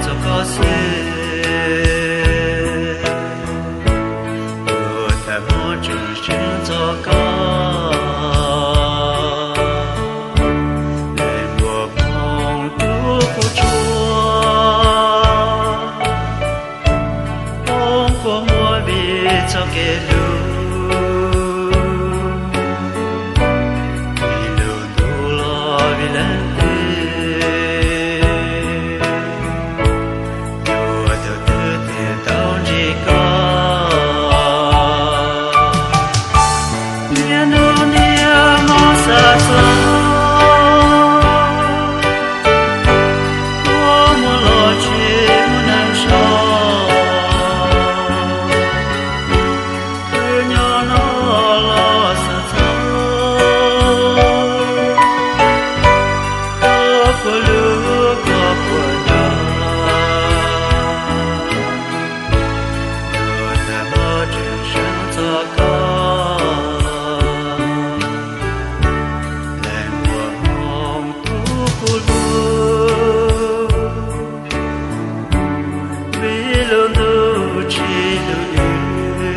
txog koj xwb, tuag tag hmo tseem seev txog koj. Leej npuas hmoov tub qub tsuag, poob kua muag vim txoj kev hlub, vim lub ntuj los vim leej twg, yuav tus twg thiaj tau ntsib koj. Niaj hnub niaj hmo xav txog, kua muag los tsis muaj neeg so, wb nyob no los xav txog, koj puas hlub koj puas nco, tuag tag hmo tseem seev txog koj. Leej npuas hmoov tub qub hlub, vim lub ntuj tsis hlub nws,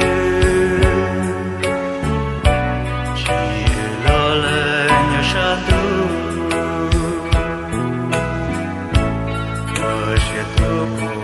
tsis los leej nyob sab ntuj, ua siab tuag puas